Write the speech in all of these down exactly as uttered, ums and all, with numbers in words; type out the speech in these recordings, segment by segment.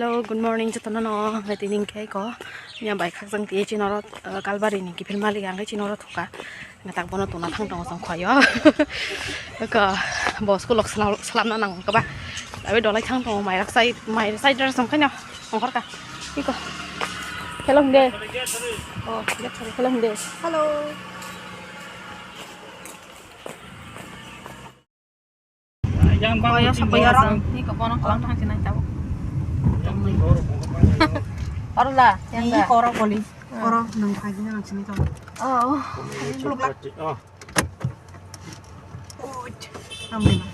Hello, good morning jotono no. Hwnkhe tini hwnkhe ko ya bai khakjang tiye chini oro, uh, Kalbari ni kiphil malik ang khe chini oro thoka. Hwnkhe tak bono tuna thang tongo chong khoyo. Ko bo school ok slam, slamna nang kaba. Abi dolai thang tongo mai rak sai, mai sai dra sam khaino ongkhor ka. Iko. Hello hinde. Oh, hello hinde. Hello. Yang bang. Oh, ya, sampai ya, orang. Ni kok orang kelang tang sini tahu. Orang lah, yang dah. Orang boleh. Orang nang pagi nang sini tahu. Oh. Peluk lah. Oh. Oh, sampai lah.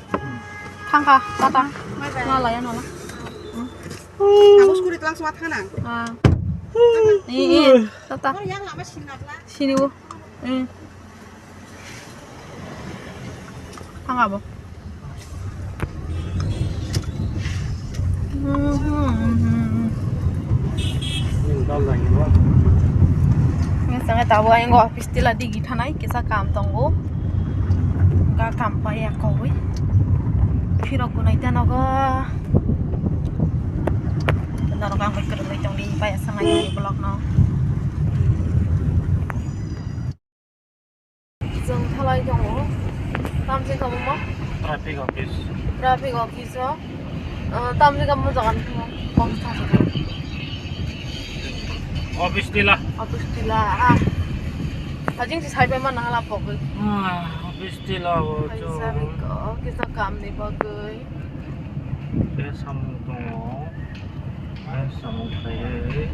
Thangka, tata. Bye bye. Nala ya, nala. Kamu sekali langsung wat kanang. Ah. Ini, ini, tata. Oh, yang lama sini lah. Sini bu. Hmm. Thang abo. Nini dal dai ni bo. Nini sanga tabo ayang office tila digi thanai kisa kam tongo. Ga kam pai ya kowai. Phirok gunai tanogo. Norok ang bai kwrwngwi tongdi pai aswk nai vlog no. Chwng thalai tongo. Tamse kamo mo? Traffic office. Traffic office o. Ah, tamse kamo jaga ni kamo thang. Office tila. Office tila. Ah. Hajing si side bai mana hala pogwi. Ah, office tila o. Hai cho. Sabi ko kisa kam ni bagwi. Khe samung tongo. Khe samung khlaiwi.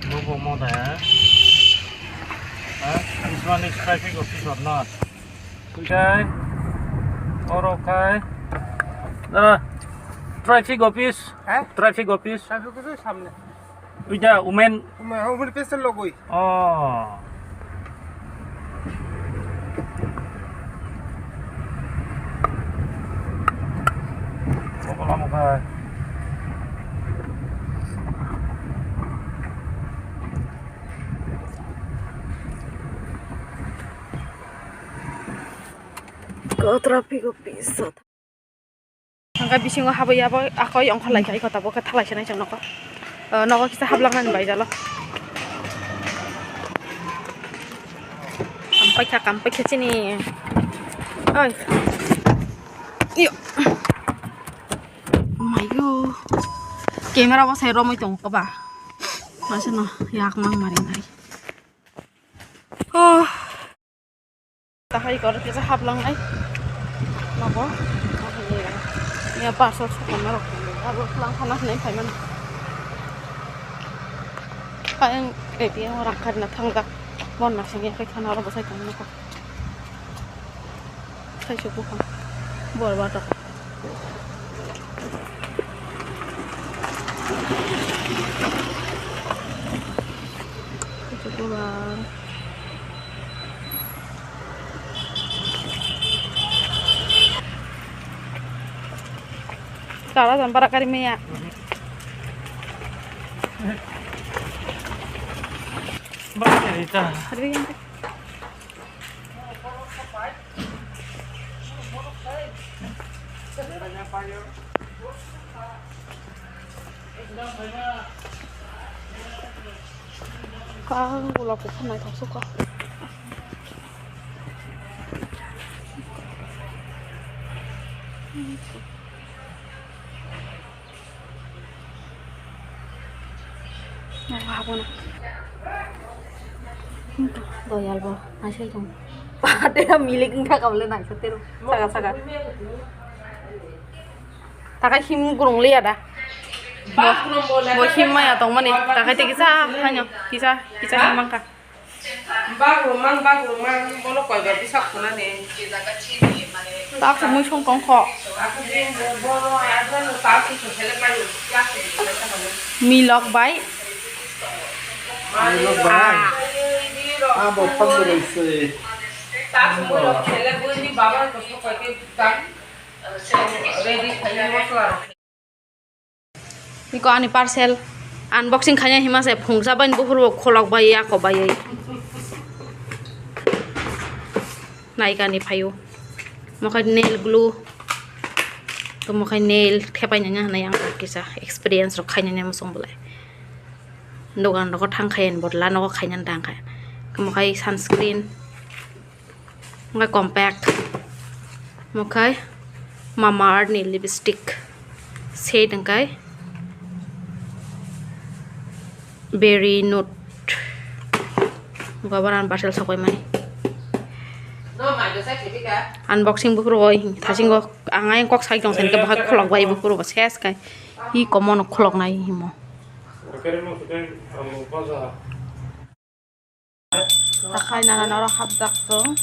Bobo mo da. Ha? This one is traffic office or not? Khai. Oro khai. Dara. Traffic office. Ha? Traffic office. Traffic office samne. Oita women. Women, women peser logoi. Oh. Bobo lama khai. Ko traffic office. Hingke bisingo habwi abo akoi ongkhor laikha, iko tabuk khe thalai se nai chwng nokho. O nogo kisa hablangnani bai jalo. Kampakha, kampakha chini. Oi. Iyo. Mayo. Camera bo sai romwi tongo ba. Masano yak mang mari nai. Oh. Tahai kor kisa hablangnai. Nogo. Ya parcel sokma rok. Abo khwlang khana hinwi phaimani. Kayang ready ang rang karina thangjak. Bon nasing ya kai khana oro bwsai tongmani kok. Sai se buphang. Bor batok. Tara jam bara kari meya. Bang cerita. Hari ini. Kang gulab kok naithok sukha. Doyal bo, asai tong. Pate milik wngkha kabole naisa tero, saka saka. Takai him gurung liya da. Bo, bo him maya tongmani, takai te kisa, hanyo, kisa, kisa him mangkha. Bak rumang, bak rumang, bono koiba bwsak phunani. Tak se mui song tong kho. Aku din bo, bono adra no tak se phele pai. Milok bai. Milok bai. Ah, bo phang roi se. Tak se mui lok phele bui ni baba ko so koi ke tam. Ready khai mosla rok. Iko ani parcel unboxing khaina hima se phungsa bai buphuru kholok bai ako bai. Naikani phaio. Mokhai nail glue. Tamo khai nail thepai nanya hwnwi ang kisa experience rok khainani muchung belai. Dogan rogo thang khai ani bodol nogo khainani tang kha. Tamo khai sunscreen, hwnkhai compact, hwnkhai Mamaearth ni lipstick, shade hwnkhai Berry Nude. Goboran basel sokoi mani. Unboxing buphuru oi thasingo ang ayang kok sai tong sen ke bahai khulok bai buphuru bo ses kai. Hi komono khulok nai himo. Takhai nana noro hapjak tong.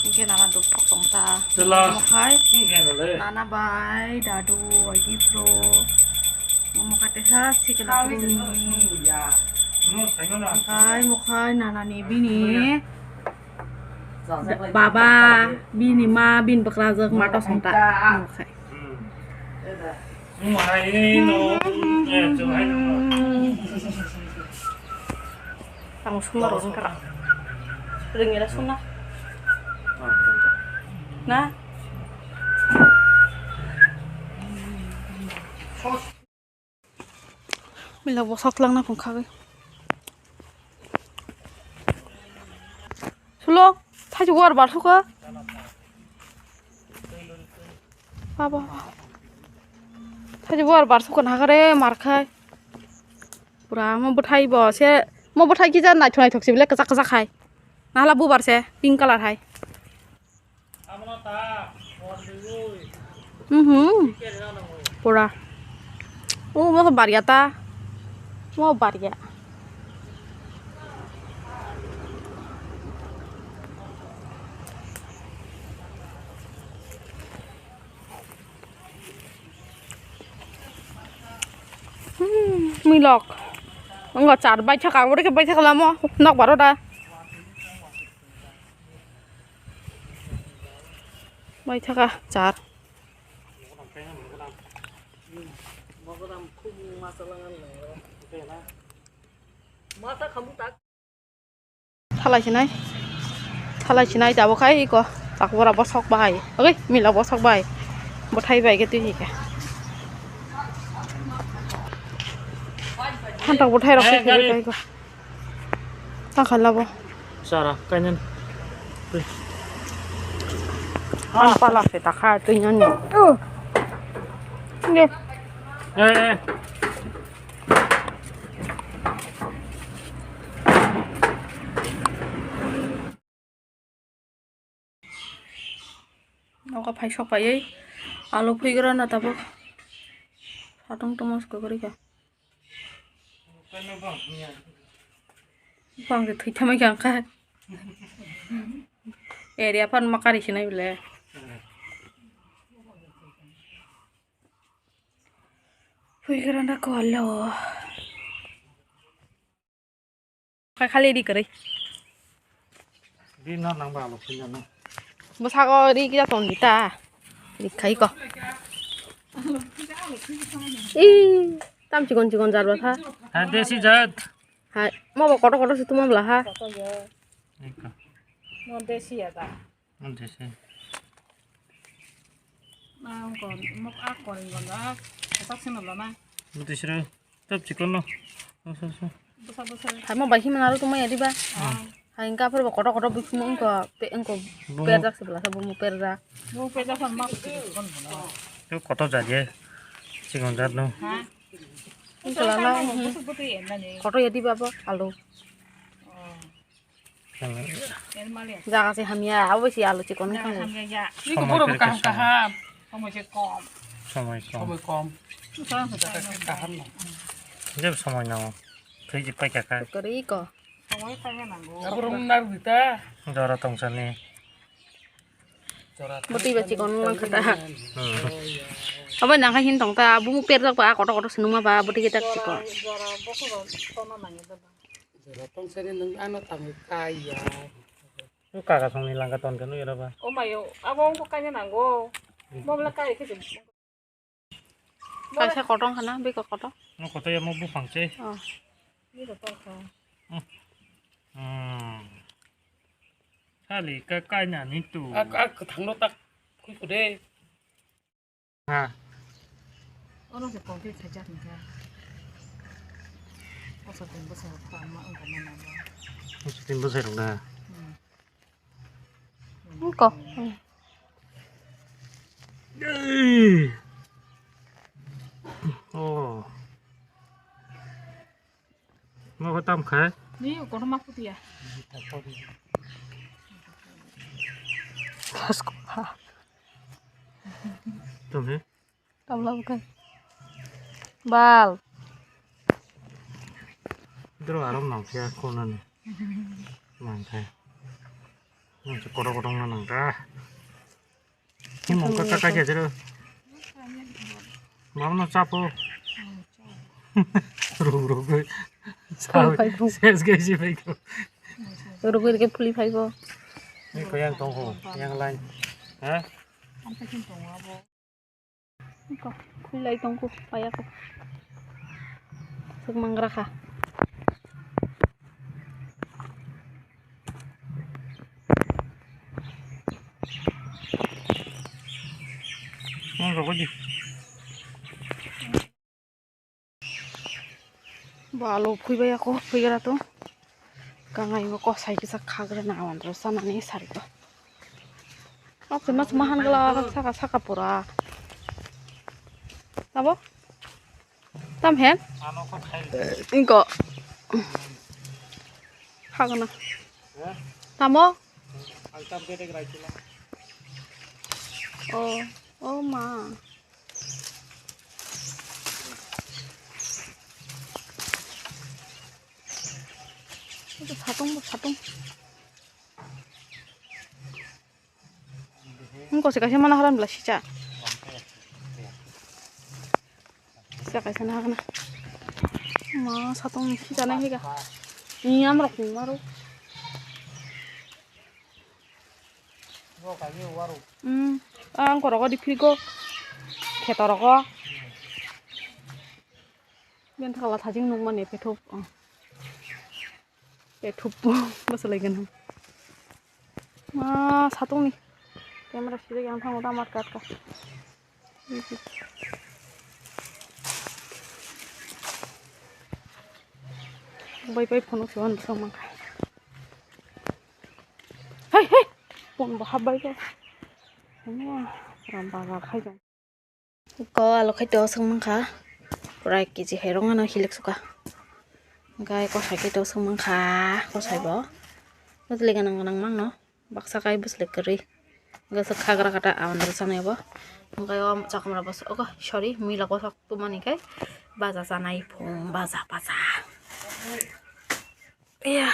Hingke nana duk tong ta. Chwla. Mokhai. Hingke nole. Nana bai dadu agi pro. Momo kate sa sikla pro ni. Mokhai mokhai nana ni bini. Baba bini ma bini bakrajak mato songta. Mokhai. Ang sumna rok wngkha. Ringera sumna. Na? Mila bosok langna phungkha. Sulo, thaji war bar suka. Baba. Thaji war bar suka nagare mar khai. Pura mo bwthai bo se, mo bwthai kisa naithok naithok se bile kwchak kwchak khai. Nahala bubar se pink colour hai. Mhm. Pura. Oh, mo baria ta. Mo baria. Hmm, milok. Wngkha char bai thaka, abo khe bai thaka lamo, nok baro da. Bai thaka char. Thalai sinai. Thalai sinai tabuk khai iko. Takbora bosok bai. Oke, mila bosok bai. Bwthai bai ke twi hike. Hantok bwthai rok Eh, se gari. Kai ko. Tang khala bo. Sara, kainani. Twi. Ang pala se takha twi nani. Uh. Nge. Eh, eh. Nogo phai sok paiwi alu phuigrana tabuk. Satung tongma se kwrwi kha. Bang se thwi thamwi kha wngkha. Area phan ma kari sinai bole. Phuigrana kolo. Khai khali ri kwrwi. Ri na nang ba alu phuigrana. Bwsago ri kisa ton di ta. Ri khai ko. Ih, tam chikon chikon jar ba kha. Ha, desi jat. Hai, mo bo kotor kotor se tuma bwla ha. Eka. Mo desi ya da. Mo desi. Na ko mo a ko ring ko da. Sak sino lo na. Mo desi ro. Tab chikon no. So, so, so. Hai mo bai himna ro tuma ya di ba. Hai engka phar bo kotor kotor bukhumo engko pe engko Bumo. Perjak se bwla sa bumo perjak. Mo perjak san ma chikon ko na. Yo kotor jat ye. Chikon jat no. Ha? Engko la la. Kotor ya di ba bo alu. Jaga se hamya, abo se alu chikon kha. Niko borok kaham kaham. Somoi se kom. Somoi kom. Somoi kom. Kaham no. Jeb somoi nango. Thwi ji paikha kha. Kwrwi ko. Somoi paina nango. Abo rong nar bita. Jora tongsani. Bwtwi ba chikon lang kha ta. Hmm. Abo nang kha hin tong ta, bumu perjak ba, kotor kotor sinuma ba, bwtwi ke tak chikon. Jora bokho ba tona nangi da. Jora tongsani nwng ano tangwi kai ya. O kaka songni langka ton khe nui rw ba. O mayo, abo wngkha kaina nango. Mo bwla kai khe se. Kaisa kotor wngkha na, bwkha kotor. No kotor ya mo buphang se. Oh. Ni kotor kha. Hmm. Hmm. Sali ka kaina ni tu. Ak, ak, kwthangno tak khuiku de. Ha. Ano se complete khaijak hwnkhe. Bosor tin bosor rok tangma wngkha mano. Bosor tin bosor rok na? Hmm. Wngkha. Ei! Oh. Mo ko tam khai? Ni kono ma putia. Tum he? Tam la bukan. Bal. Dro aram nang kya kona ni. Nang khai. Nang se kodo kodo nang ta. Himung ka ka ka jero. Bamno chapo. Ruk ruk. Phul phai phung. Ses ge si phai ko. Ruk ruk ke phuli phai ko. Ni ko yang tong ko, yang lain. Ha? Ko, phul lai tong ko, paya ko. Suk mangra kha. Nang rokoi di. Bo alo phuibai ako, phuigra to. Kangai bo kosai kisa khagra na awandro sanani sariko. Oke, mas mahan gala saka saka pura. Tabo? Tam hen? Ano ko khai. Inko. Hagana. Eh? Tamo? Ang tam bete grai chila. Oh, oh ma. Itu satung, satung. Wngkha se kaisa mana haram bwla sicha. Sicha kaisa na hagana. Ma satung ni sicha nai higa. Ni amrok ni maro. Hmm. Ang korogo di phirgo. Khetorogo. Ben thakla thajing nukmani pethuk. Pethuk bwsalaigana. Ma satungni camera siri yang thango da mat katka. Bai bai phunuk se wan bwsang mangkha. Hei hei. Pon bo habbai ko. Ram ba ba khai jang. Ko alo khai to swng mankha. Pura ek kg hai rong ano hilik suka. Gai ko hai khai to swng mankha. Ko sai bo. Bwsle ganang ganang mangno. Baksa kai bwsle kwrwi. Gasa khagra kata awan rwchang yabo. Gai o chakamra bos. Ogo sorry. Mila ko sak tumani kai. Baja chanai phung baja baja. Iya.